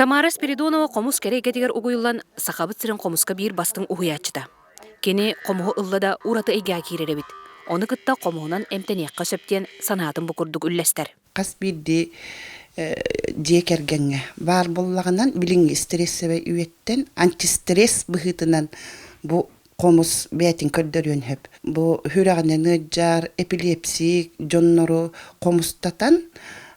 Тамара Спиридонова хомус кэрэ эйгэтигэр угуйуллан, Сахабыт сирин хомуска биир бастыҥ уһуйааччыта. Кини хомуһу ылла да ураты эйгэҕэ киирэр эбит. Ону кытта хомуһунан эмтэниэххэ сөп диэн санаатын бу курдук үллэстэр. Хас биирдии дьиэ кэргэҥҥэ баар буоллаҕынан, билиҥҥи стрессэбэй үйэттэн антистресс быһыытынан бу хомус бэйэтин көрдөрүөн сөп. Бу сүрэҕинэн ыалдьар, эпилепсия дьоннору хомустатан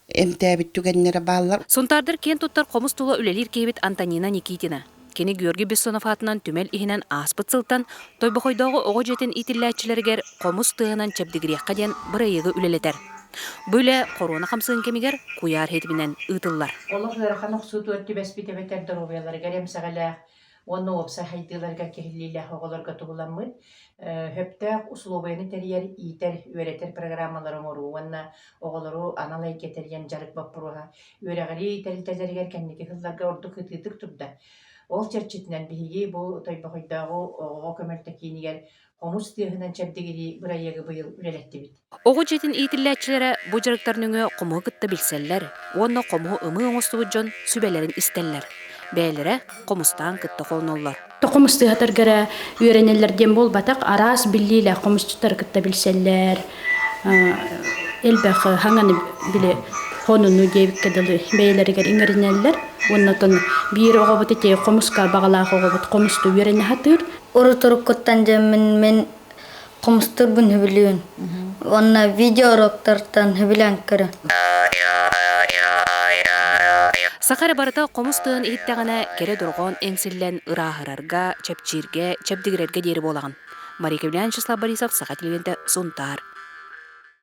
эмтээбит түгэннэрэ бааллар. Сунтаардар киэн туттар хомус тула үлэлиир киһибит Антонина Никитина. Кини Георгий Бессонов аатынан түмэл иһинэн ааспыт сылтан Тойбохойдооҕу оҕо дьиэтин иитиллээччилэригэр хомус тыаһынан чэбдигириэххэ диэн бырайыагы үлэлэтэр. Бу үлэ хоруона хамсыгын кэмигэр куйаар ситиминэн ыытыллар. Олох ыарахан охсуутугар түбэспит эбэтэр доруобуйаларыгар эмсэҕэлээх уонна уопсай хайдыыларыгар кэһиллиилээх оҕолорго туһуламмыт сөптөөх усулуобуйаны тэрийэр, иитэр, үөрэтэр программалары оҥоруу уонна оҕолору анал эйгэ тэрийэн дьарык боппуруоһа үөрэҕирии тэрилтэлэригэр кэнники сылларга ордук ытыытык турда. Ол чэрчитинэн биһиги бу Тойбохойдооҕу оҕоҕо көмөлтө киинигэр хомус тыаһынан чэбдигирии бырайыагы быйыл үлэлэттибит. Оҕо дьиэтин иитиллээччилэрэ бу дьарыктар нөҥүө хомуһу кытта билсэллэр уонна хомуһу ымыы оҥостубут дьон сүбэлэрин истэллэр. Бэйэлэрэ хомустаан кытта холоноллор. Хомус тыаһатарга эрэ үөрэнэллэр диэн буолбатах, араас биллиилээх хомусчуттары кытта билсэллэр. Элбэх хаҥаны били хонуну диэбиккэ дылы бэйэлэригэр иҥэринэллэр. Уонна оттон биир оҕобут ити хомуска баҕалаах оҕобут хомусту үөрэнэ сатыыр. Урут-уруккуттан дьэммин мин хомустуурбун сөбүлүүн уонна видеоуроктартан сөбүлээн көрөн. Саха эрэ барыта хомус тыаһын иһиттэҕинэ, кэрэ дорҕоон эҥсиллэн ырааһырарга, чэпчииргэ, чэбдигирэргэ диэри буолаҕын. Мария Кевлян, Вячеслав Борисов, Саха телевидениетэ, Сунтаар.